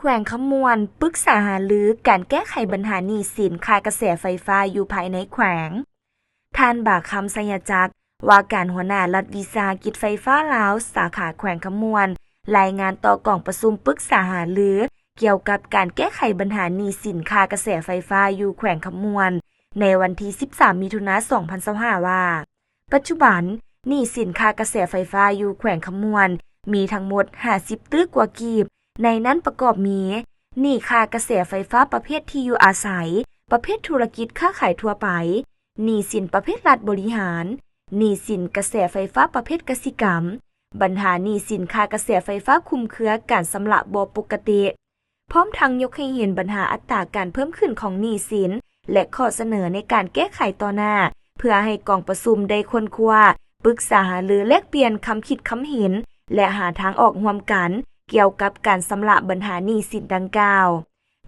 ແຂວງຄຳມ່ວນ ປຶກສາຫາລືການແກ້ໄຂບັນຫາໜີ້ສິນຄ່າກະແສໄຟຟ້າຢູ່ພາຍໃນແຂວງ. ທ່ານ ບາຄຳ ໄຊຍະຈັກ ວ່າການຫົວໜ້າລັດວິສາຫະກິດໄຟຟ້າລາວ ສາຂາແຂວງຄຳມ່ວນ ລາຍງານຕໍ່ກອງປະຊຸມປຶກສາຫາລືກ່ຽວກັບການແກ້ໄຂບັນຫາໜີ້ສິນຄ່າກະແສໄຟຟ້າຢູ່ແຂວງຄຳມ່ວນ ໃນວັນທີສິບສາມ ມິຖຸນາ ສອງພັນຊາວຫ້າ ວ່າ ປັດຈຸບັນ ໜີ້ສິນຄ່າກະແສໄຟຟ້າຢູ່ແຂວງຄຳມ່ວນ ມີທັງໝົດຫ້າສິບຕື້ກວ່າກີບ, ໃນນັ້ນປະກອບມີ ໜີ້ຄ່າກະແສໄຟຟ້າປະເພດທີ່ຢູ່ອາໄສ, ປະເພດທຸລະກິດຄ້າຂາຍທົ່ວໄປ, ໜີ້ສິນປະເພດລັດບໍລິຫານ, ໜີ້ສິນກະແສໄຟຟ້າປະເພດກະສິກຳ, ບັນຫາໜີ້ສິນຄ່າກະແສໄຟຟ້າຄຸມເຄືອການຊຳລະບໍ່ປົກກະຕິ. ພ້ອມທັງຍົກໃຫ້ເຫັນບັນຫາອັດຕາການເພີ່ມຂຶ້ນຂອງໜີ້ສິນ ແລະ ຂໍ້ສະເໜີໃນການແກ້ໄຂຕໍ່ໜ້າ ເພື່ອໃຫ້ກອງປະຊຸມໄດ້ຄົ້ນຄວ້າ, ປຶກສາຫາລື, ແລກປ່ຽນຄຳຄິດຄຳເຫັນ ແລະ ຫາທາງອອກຮ່ວມກັນກ່ຽວກັບການຊຳລະບັນຫາໜີ້ສິນດັ່ງກ່າວ.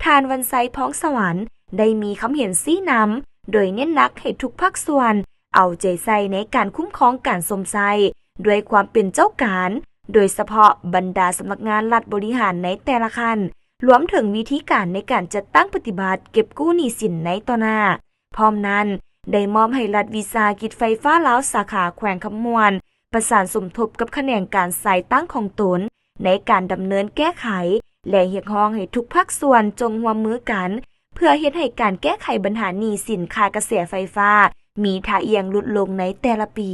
ທ່ານ ວັນໄຊ ພອງສະຫວັນ ໄດ້ມີຄຳເຫັນຊີ້ນຳ ໂດຍເນັ້ນໜັກໃຫ້ທຸກພາກສ່ວນເອົາໃຈໃສ່ໃນການຄຸ້ມຄອງການຊົມໃຊ້ ດ້ວຍຄວາມເປັນເຈົ້າການ, ໂດຍສະເພາະບັນດາສຳນັກງານລັດບໍລິຫານໃນແຕ່ລະຂັ້ນ, ລວມເຖິງວິທີການໃນການຈັດຕັ້ງປະຕິບັດເກັບກູ້ໜີ້ສິນໃນຕໍ່ໜ້າ. ພ້ອມນັ້ນ, ໄດ້ມອບໃຫ້ລັດວິສາຫະກິດໄຟຟ້າລາວສາຂາແຂວງຄຳມ່ວນ ປະສານສົມທົບກັບຂະແໜງການສາຍຕັ້ງຂອງຕົນ ໃນການດຳເນີນແກ້ໄຂ ແລະ ຮຽກຮ້ອງໃຫ້ທຸກພາກສ່ວນຈົ່ງຮ່ວມມືກັນ ເພື່ອເຮັດໃຫ້ການແກ້ໄຂບັນຫາໜີ້ສິນຄ່າກະແສໄຟຟ້າມີທ່າອ່ຽງຫຼຸດລົງໃນແຕ່ລະປີ.